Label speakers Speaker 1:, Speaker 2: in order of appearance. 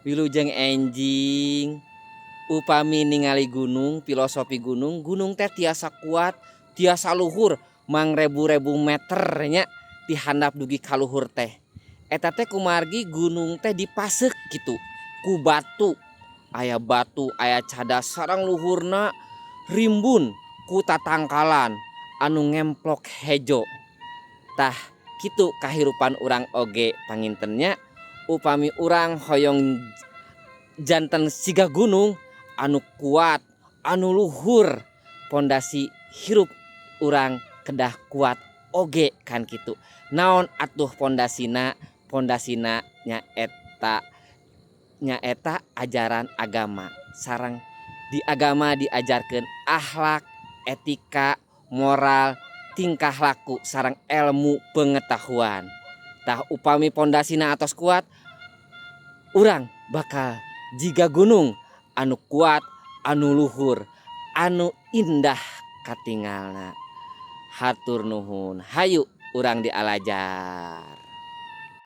Speaker 1: Wilujeng enjing upami ningali gunung filosofi gunung gunung teh tiasa kuat tiasa luhur mangrebu-rebu meter nya ti handap dugi ka luhur teh eta teh kumargi gunung teh dipasek kitu ku batu aya batu aya cadas sareng luhurna rimbun ku tatangkalan anu ngemplok hejo tah kitu kahirupan urang oge panginten nya upami urang hoyong janten siga gunung anu kuat anu luhur pondasi hirup urang kedah kuat oge kan kitu naon atuh pondasina pondasina nyaeta nyaeta ajaran agama sareng di agama diajarkeun akhlak etika moral tingkah laku sareng ilmu pengetahuan tah upami pondasina atos kuat urang bakal jiga gunung anu kuat anu luhur anu indah katingalna hatur nuhun hayu urang dialajar.